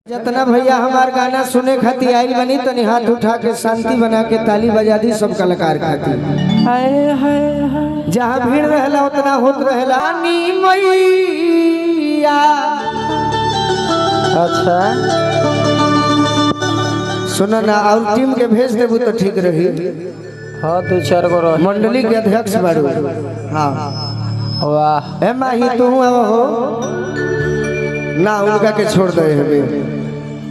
जितना भैया हमार गाना सुने खातिर आइल बनी तनी हाथ उठा के शांति बना के ताली बजा दी सब कलाकार खातिर। हाय हाय हाय। जहाँ भीड़ रहेला उतना होत रहेला। रानी मैया। अच्छा सुनो ना, और टीम के भेज देबू तो ठीक रही। हाँ दो चार गो रही। मंडली के अध्यक्ष बारू। हाँ वाह। ए माही तू आव हो ना, उनका के छोड़ दे हमें।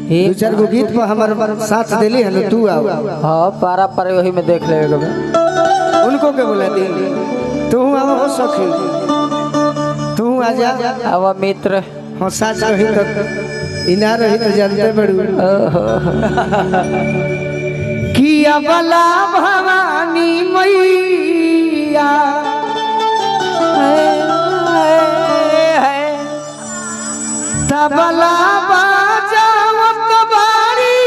दो चार गो गीत पर हमारे साथ दिली है, तू आओ। हाँ पारा पर वही में देख ले कभी। उनको के बोला दी तू आओ हो सखी, तू आ जा। आवा मित्र। हाँ साथ रही तो इना रही तो जानते बड़ू। किया वाला भवानी मैया तबला बजावत बारी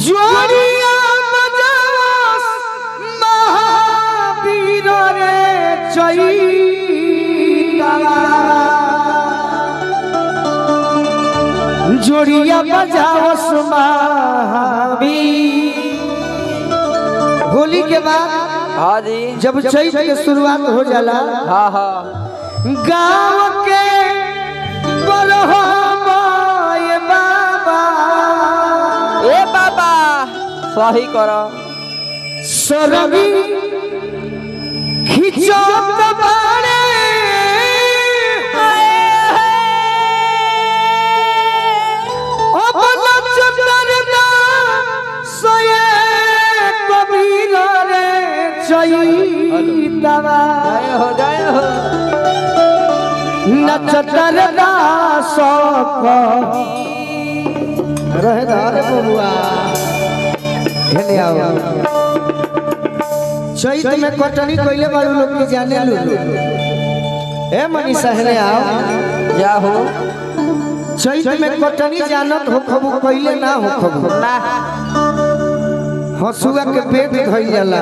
जोड़िया बजावस महावीर रे चैतवा जोड़िया बजावस महावीर। होली के बाद हाँ जी जब चैत के शुरुआत हो जाला। हाँ हाँ गाँव के बोलो ये बाबा ए बाबा सही करो सरबी खिचत बाड़े अपना चतर दा सोए कबीर रे चैतवा जय हो जय हो। नचतर दास रहे रे बबुआ हेने आओ। चैत में कटनी कइले बारू लोग के जाने लू। ए मनीषा हेने आओ जा हो। चैत में कटनी जानत हो खबू कइले ना हो खबू ना। हसुआ के पेट धइल जाला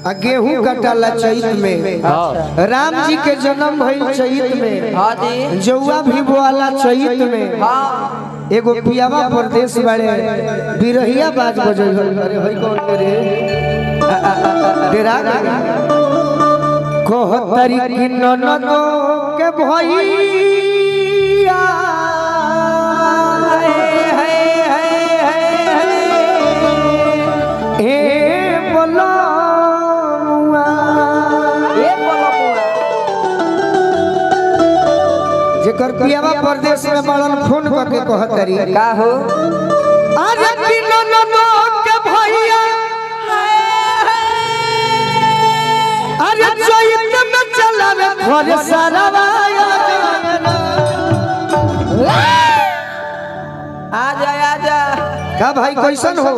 आ गेहूं कटाला चैत में। राम जी के जन्म भइल चैत में। हाँ जी जौआ भी बोआला चैत में। हाँ एगो पियावा परदेश वाले बिरहिया बाज बजल। अरे होई कौन रे डेरा कहतरी कि ननदो के भैया ए बोलमुआ ए बोलमुआ जेकर पियावा परदेश में बड़न फोन करके कहतरी का हो। अरे कि ननदो के भैया अरे चैत में चलावे घर सारावाया। आजा आजा का भाई कैसन हो।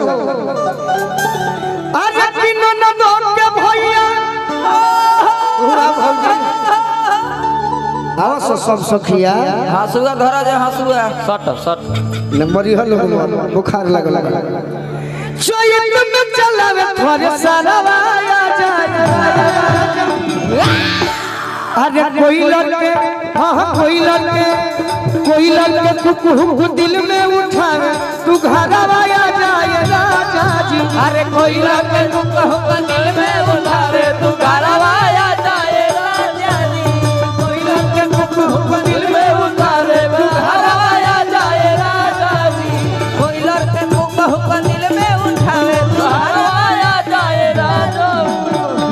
अरे कि ननदो के भैया पूरा भौजी आओ सब सखिया। हसुआ धरा जा हसुआ सट सट नंबर इह लोग बुखार लगल। चैत में चलावे घर सारावाया जाए। अरे कोई लड़के हाँ कोई लड़के कोई लड़के कुकु दिल में उठावे तू घरवाया जाए राजा जी। अरे कोई लड़के कुकु दिल में उठावे तू घरवाया जाए राजा जी। कोई लड़के कुकु दिल में उठावे तू घरवाया जाए राजा जी। कोई लड़के कुकु दिल में उठावे तू घरवाया जाए राजा।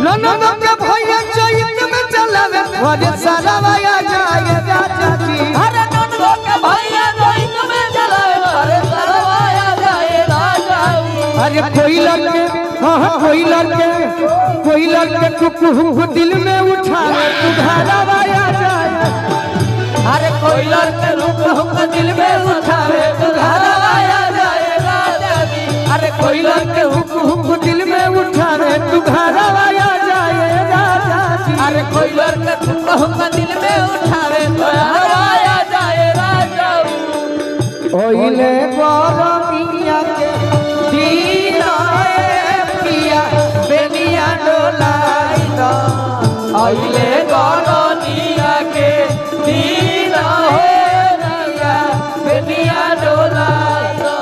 ननद के भैया चैत में चलावे घर सारावाया जाए राजा जी। अरे ननद के भैया चैत में चलावे घर सारावाया जाए राजा जी। अरे कोई लड़के हाँ कोई लड़के कोई लड़के कुकु दिल में उठावे तू घरवाया जाए। अरे कोई लड़के कुकु दिल में उठावे तू घरवाया जाए राजा जी। अरे कोई लड़के कुकु दिल में उठावे तू घरवाया जाए राजा जी। अरे कोई लड़के कुकु दिल में उठावे तू घरवाया जाए राजा। ओइले बरमिया के दीना पिया बेनिया डोलाई दो। अइले गरमिया के दिन हो राजा बेनिया डोलाई दो।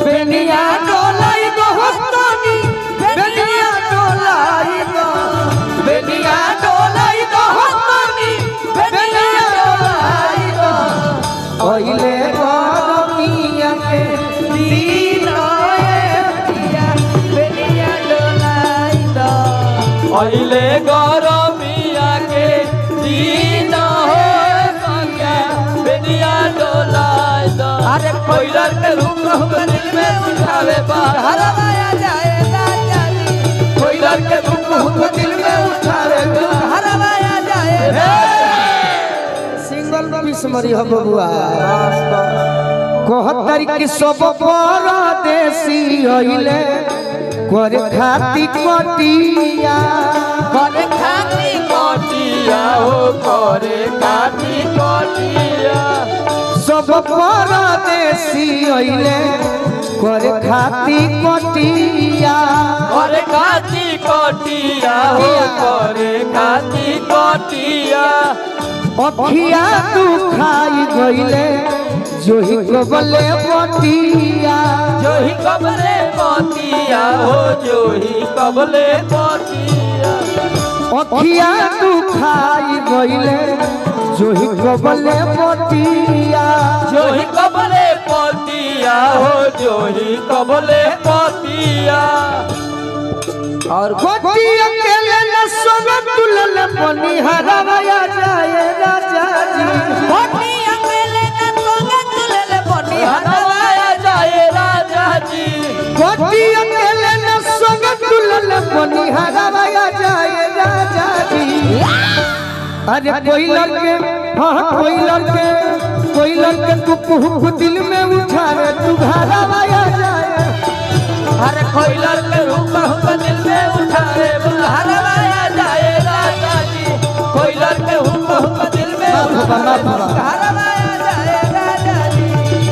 बेनिया डोलाई दोस्तनी, बेनिया डोलाई दो, बेनिया डोलाई दोस्तनी, बेनिया डोलाई दो। ओइले गरमिया के दिन दिन बेनिया डोलाई दो। अइले गरमिया के दिन हो संगे बेनिया डोलाई दो। अरे कोयलर के रूप हुक दिल में उठावे हरवाया जाए राजा जी, कोयलर के रूप हुक दिल में उठावे हरवाया जाए। सिंगल पीस मरी हो बबुआ। कहतरी कि सब परदेसी अइले करे खाती कटिया, करे खाती कटिया हो करे खाती कटिया। सब परदेसी अइले करे खाती कटिया, करे खाती कटिया हो करे खाती कटिया। अखिया तू खाई गइले जोही कबले बटिया, जोही कबले बतिया हो जोही कबले बतिया। अखिया तू खाई गइले जोही कबले बटिया, जोही कबले बतिया हो जोही कबले बतिया। और गोटी अकेले न सोवे तुलल बनी हरवाया जाए राजा जी, गोटी अकेले न सोवे तुलल बनी हरवाया जाए राजा जी, गोटी अकेले न सोवे तुलल बनी हरवाया जाए राजा जी। अरे कोई लड़के, हाँ कोई लड़के, कोई लड़के तू कुहू दिल में उठावे तू घरवाया जाए। अरे कोई लड़के रूप हुक दिल में उठावे हरवाया जाए राजा जी, कोई लड़के रूप हुक दिल में उठावे हरवाया जाए राजा जी,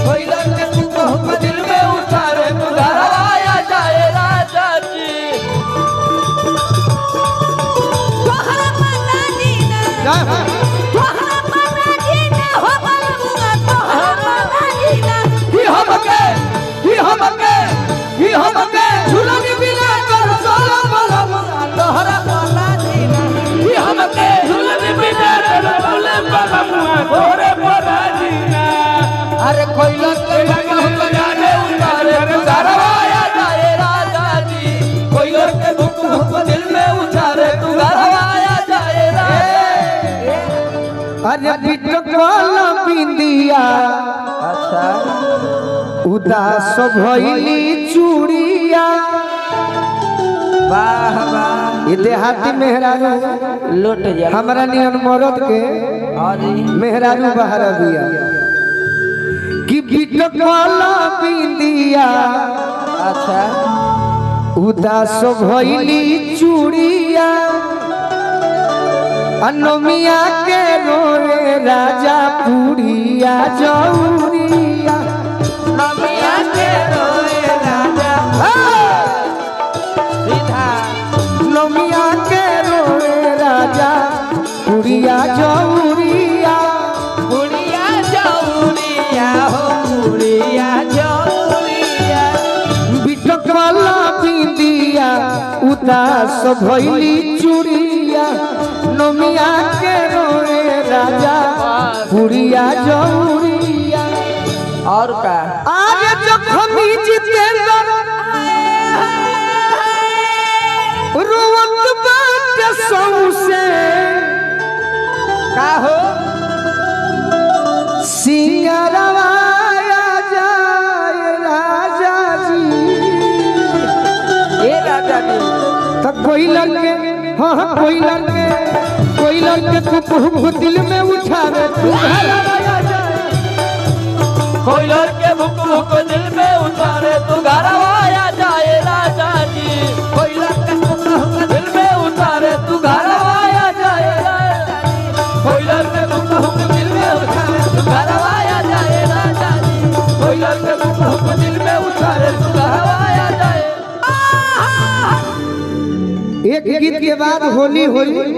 कोई लड़के रूप हुक दिल में उठावे हरवाया जाए राजा जी। तोहरा पता जी ना, तोहरा पता जी ना हो बलबुआ, तोहरा पता जी ना। ही हमके, ही हमके, ही हमके झूलन बिना कर सोला बलबुआ, तोहरा पता जी ना। ही हमके झूलन बिना कर सोला बलबुआ, तोहरे पता जी ना। अरे कोई लड़के हुक जाने उतारे हरवाया जाए राजा जी, कोई लड़के हुक हुक दिल में उतारे तू हरवाया जाए राजा। अरे बिटकल बिंदिया, अच्छा उदास भइली चूड़िया, वाह वाह ये देहाती मेहरारू लुट जा हमरा नियन मरद के मेहरारू बाहर बिया कि बिटकल बिंदिया, अच्छा उदास भइली चूड़िया, अनमिया के रोए राजा पुड़िया जौरिया, नमिया के रोए राजा सीधा, नमिया के रोए राजा पुड़िया जौरिया, पुड़िया जौरिया हो पुड़िया जौरिया। बिटकल बिंदिया उदास भइली चूड़िया, नमिया के रोए राजा पुड़िया जौरिया। और का आज जखमी जितेंद्र रोवत बाट सौसे का हो सिंगरवाया जाए राजा जी, ए राजा जी। तो कोई लड़के, हाँ हाँ कोई लड़के, कोई लड़के तू कुहू दिल में उठावे तू घरवाया जाए, कोई लड़के भुक भुक दिल में उतारे तू घरवाया जाए राजा जी, कोई लड़के भुक भुक दिल में उतारे तू घरवाया जाए राजा जी, कोई लड़के भुक भुक दिल में उतारे तू घरवाया जाए राजा जी, कोई लड़के भुक भुक दिल में उतारे तू घरवाया जाए। एक गीत के बाद होली होली।